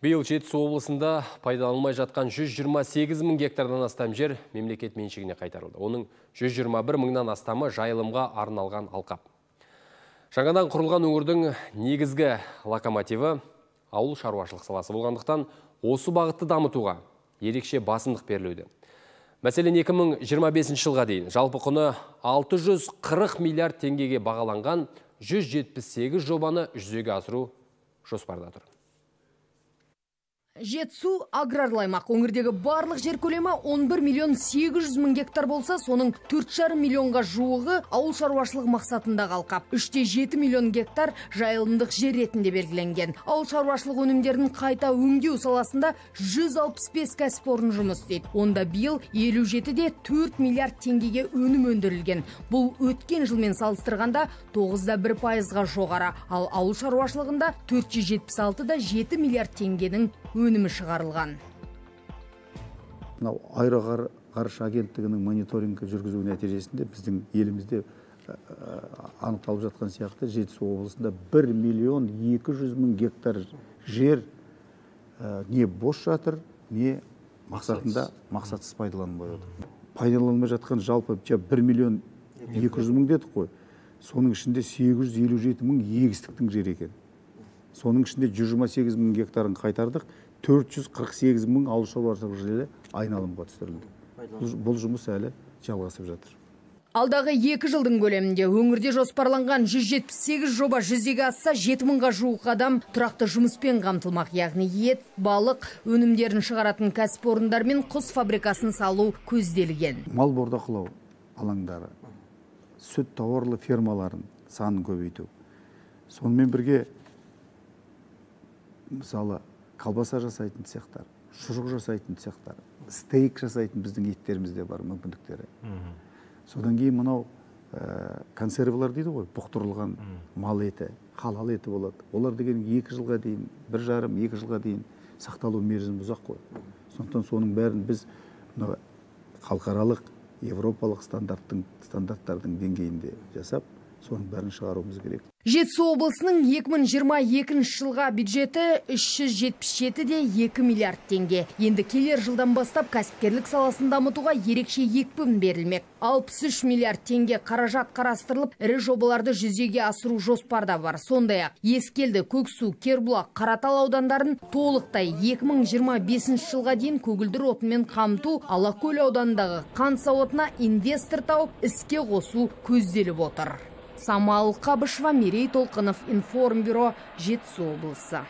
Биыл Жетісу облысында пайдаланылмай жатқан 128 мың гектардан астам жер мемлекет меншігіне қайтарылды. Оның 121 мыңнан астамы жайылымға арналған алқап. Жаңадан құрылған өңірдің негізгі локомотиві ауыл шаруашылық саласы болғандықтан осы бағытты дамытуға ерекше басымдық берілуде. Мәселен, 2025 жылға дейін жалпы құны 640 миллиард теңгеге бағаланған 178 жобаны жүзеге асыру жоспарда тұр. Жетісу аграрлы аймақ. Өңірдегі барлық жер көлемі 11 миллион 800 мың гектар болса, соның 4,5 миллионға жуығы ауыл шаруашылық мақсатындағы алқап. 3,7 миллион гектар жайылымдық жер ретінде белгіленген. Ауыл шаруашылық өнімдерін қайта өңдеу саласында 165 кәсіпорын жұмыс істейді. Онда биыл 57,4 миллиард теңгеге өнім өндірілген. Бұл өткен жылмен салыстырғанда 9,1%-ға жоғары. Ал ауыл шаруашылығында 476,7 миллиард теңгенің өнімі шығарылған. Мынау аэроғарыш агенттігінің мониторингі жүргізу нәтижесінде біздің елімізде анықталып жатқан сияқты Жетісу облысында 1 миллион 200 мың гектар жер не бос жатыр, не мақсатсыз пайдаланылмай отыр. Пайдаланылмай жатқан жалпы 1 миллион 200 мың дедік қой. Соның ішінде 857 мың егістіктің жері екен. Соның ішінде 128 мың гектарын қайтардық, 448 мың ауыл шаруашылық жері айналымға түсірілді. Бұл жұмыс әлі жалғасып жатыр. Алдағы 2 жылдың көлемінде өңірде жоспарланған 178 жоба жүзеге асса, 7 мыңға жуық адам тұрақты жұмыспен қамтылмақ. Яғни ет, балық өнімдерін шығаратын кәсіпорындар мен құс фабрикасын салу көзделген. Мал бордақылау алаңдары, сүт тауарлы фермаларын санын көбейту. Сонымен бірге мысалы, колбаса жасайтын цехтар, шұжық жасайтын цехтар, стейк жасайтын біздің еттерімізде бар мүмкіндіктері. Содан кейін мынау консервілер дейді ғой, бұқтырылған мал еті, халал еті болады. Олар деген 2 жылға дейін, 1,5-2 жылға дейін сақталу мерзімі ұзақ қой. Сондықтан соның бәрін біз мынау халықаралық, европалық стандарттардың деңгейінде жасап, соның бәрін шығаруымыз керек. Жетісу облысының 2022 жылға бюджеті 377,2 миллиард теңге. Енді келер жылдан бастап кәсіпкерлік саласын дамытуға ерекше екпін берілмек. 63 миллиард теңге қаражат қарастырылып, ірі жобаларды жүзеге асыру жоспарда бар. Сондай-ақ Ескелді, Көксу, Кербұлақ, Қаратал аудандарын толықтай 2025 жылға дейін көгілдір отынмен қамту, Алакөл ауданындағы қант зауытына инвестор тауып, іске қосу көзделіп отыр. Самал Қабышева, Мерей Толқынов, Информбюро, Жетісу облысы.